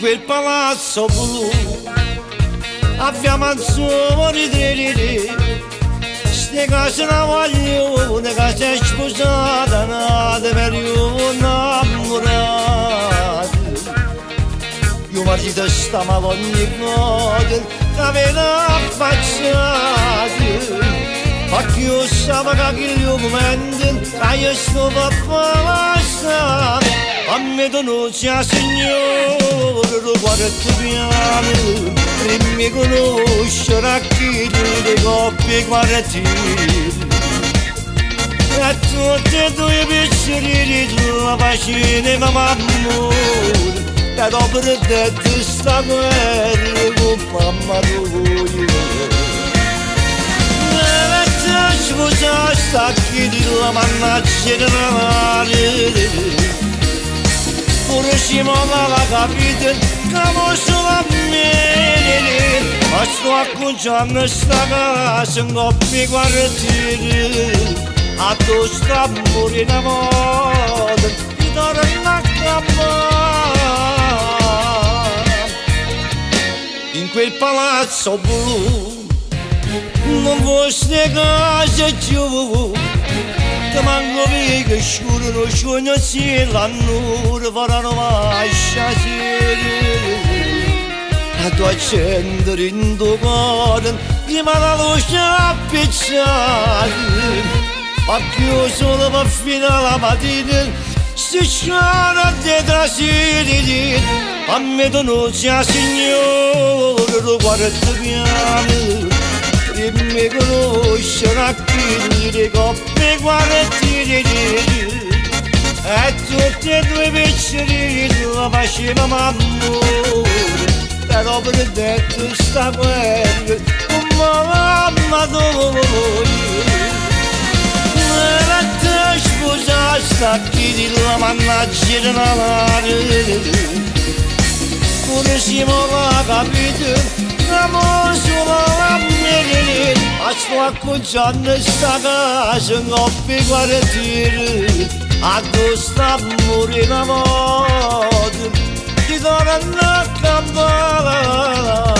quel palazzo blu abbiamo solo di Ste case una voglio, che si è sposata, nata per innamorata. Io marito sta male ogni volta che me affacciata. Ma chi lo sa che io momento che io sto per passare. A me denuncia signore, lo guardo piano, e mi conosce a chi le coppie quartieri. E tutte e due piccini la facina ma amore, e dopo detto sta guerra con mamma tua. Scusa sta chi la mannaggia nella Pure si molla la capita, che solo a me. Ma sto acconciando sta casa, in coppia quartieri. A tu sta morendo una volta, ti torna a campare. In quel palazzo blu non fosse casa più, te manco via scuro, non sogno se l'annura faranno mai stasera. La tua accendere in tuo cuore, prima la luce appicciare, ma chiuso solo per fino alla mattina, si scala dietro siri, a me denuncia signore, lo guardo piano. E mi conosce a chi le coppe quartieri. E tutte e due piccini la faceva amore, però per detto sta guerra con mamma tua. E te sposa sta chi la mannaggia nella Pure si molla capito, ma sto acconciando sta casa in coppia quartieri. A tu sta morendo una volta, ti torna a campare.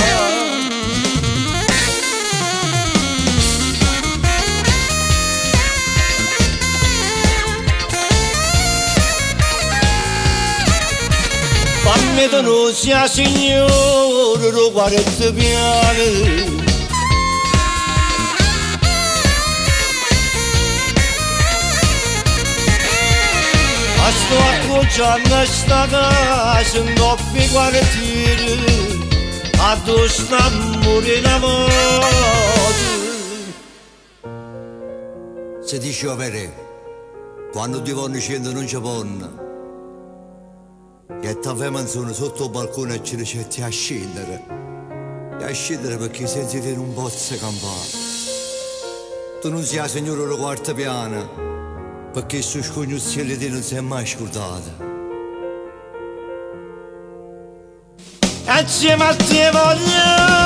Fammi denuncia signore, lo guardo piano. Ma sto acconciando sta casa in coppia quartieri. A tu sta morendo una volta. Se dice avere, quando ti vanno scendere non ci vanno. E t'avevano sotto il balcone e ci ricetti a scendere. E a scendere perché senza te non posso campare. Tu non sei la signora del quarto piano, perché su scognuzziello te non sei mai scordato. E insieme a te voglio